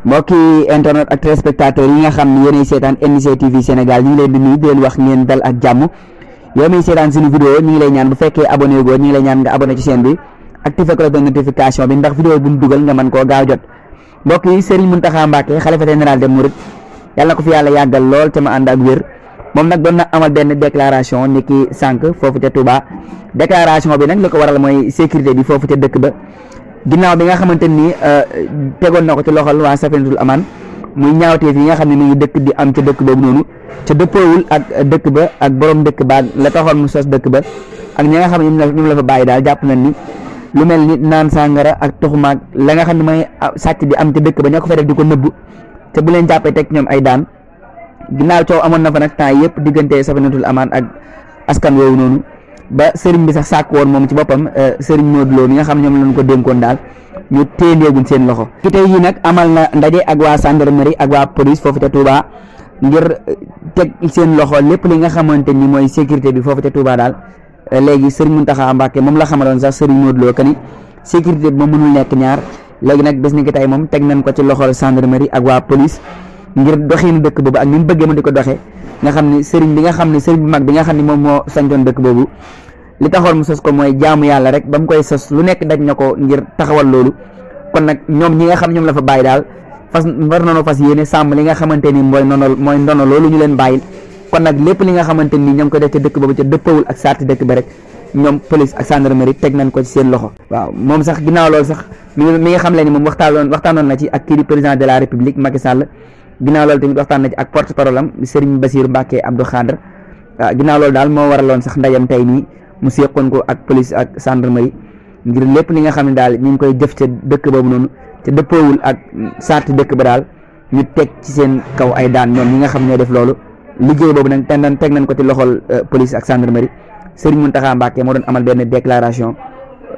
mbokki internet ak téléspectateur yi nga xam ne yéenay seetaan NGT TV Sénégal ñu ngi leen di nuyu di leen wax ngeen dal ak jàmm yow miy seetaan suñu vidéo ñu ngi lay ñaan bu fekkee abonné goo ñu ngi lay ñaan nga abonné ci chaîne bi activé cloche de notification bi ndax vidéo bu ñu dugal nga mën koo gaaw jot mbokk yi Serigne Mountakha Mbacké xalifa général des mourides yàlla na ko fi yàlla yàggal lool te ma ànd ak wér moom nag doon na amal benn déclaration ni ki sànq foofu ca Touba déclaration bi nag li ko waral mooy sécurité bi foofu ca dëkk ba ginnaaw bi nga xamante ni tegoon na ko ci loxol waa Safinatul Aman muy ñaawteef yi nga xam ne mi ngi dëkk di am ca dëkk boobu noonu ca dëppoowul ak dëkk ba ak borom dëkk ba la taxoon mu sos dëkk ba ak ñi nga xam ne ñoom la fa bàyyi daal jàpp nañ ni lu mel ni naan sàngara ak tuxumaag la nga xam ne mooy sàcc di am ca dëkk ba ñoo ko fa def di ko nëbbu te bu leen jàppee teg ñoom ay daan ginnaaw coow amoon na fa nag temps yëpp diggante Safinatul Aman ak askan woowu noonu ba sëriñ bi sax sàkk woon moom ci boppam sëriñ Modou Lo mi nga xam ñoom lañ ko dénkoon daal ñu téendeeguñ seen loxo ki tey yi nag amal na ndaje ak waa gendarmerie ak waa police foofu ca Touba ngir teg seen loxo lépp li nga xamante ni mooy sécurité bi foofu ca Touba daal léegi sëriñ Mountakha Mbacké moom la xamaloon sax sëriñ Modou Lo que ni sécurité bi moom mënul nekk ñaar léegi nag bés ni ki tey moom teg nañ ko ci loxol gendarmerie ak waa police ngir doxiinu dëkk boobu ak ni mu bëggee mu di ko doxee nga xam ni sëriñ bi nga xam ne sëriñ bu mag bi nga xam ne moom moo sancoon dëkk boobu li taxoon mu sos ko mooy jaamu yàlla rek ba mu koy sos lu nekk daj na ko ngir taxawal loolu kon nag ñoom ñi nga xam ñoom la fa bàyyi daal war nañoo fas yéene sàmm li nga xamante ni mooy ndono loolu ñu leen bàyyil kon nag lépp li nga xamante ni ñoo ngi ko def ca dëkk boobu ca dëppawul ak sarti dëkk ba rek ñoom police ak gendarmerie teg nañ ko ci seen loxo. waaw moom sax ginnaaw loolu sax mi nga xam le ni moom waxtaanoon na ci ak kii di président de la république Macky Sall ginnaaw loolu tamit waxtaan na ci ak porte parole am Serigne Bassirou Mbacké Abdou Khadre waaw ginnaaw loolu daal moo waraloon sax ndajam tey nii mu seqoon ko ak police ak gendarmerie ngir lépp li nga xam ne daal ñu ngi koy jëf ca dëkk boobu noonu te dëppoowul ak sarti dëkk ba daal ñu teg ci seen kaw ay daan ñoom ñi nga xam ñoo def loolu liggéey boobu nag teg nañ ko ci loxol police ak gendarmerie Serigne Mountakha Mbacké moo doon amal benn déclaration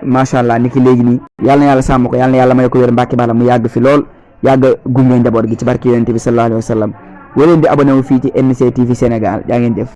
macha allah ni ki léegi nii yàlla na yàlla sàmm ko yàlla na yàlla may ko wér Mbacké bala mu yàgg fi lool yàgg gunge njaboot gi ci barki yonent bi sallallahu alayhi wa sallam woo leen di abonné wu fii ci NGT TV Sénégal jaa ngeen jëf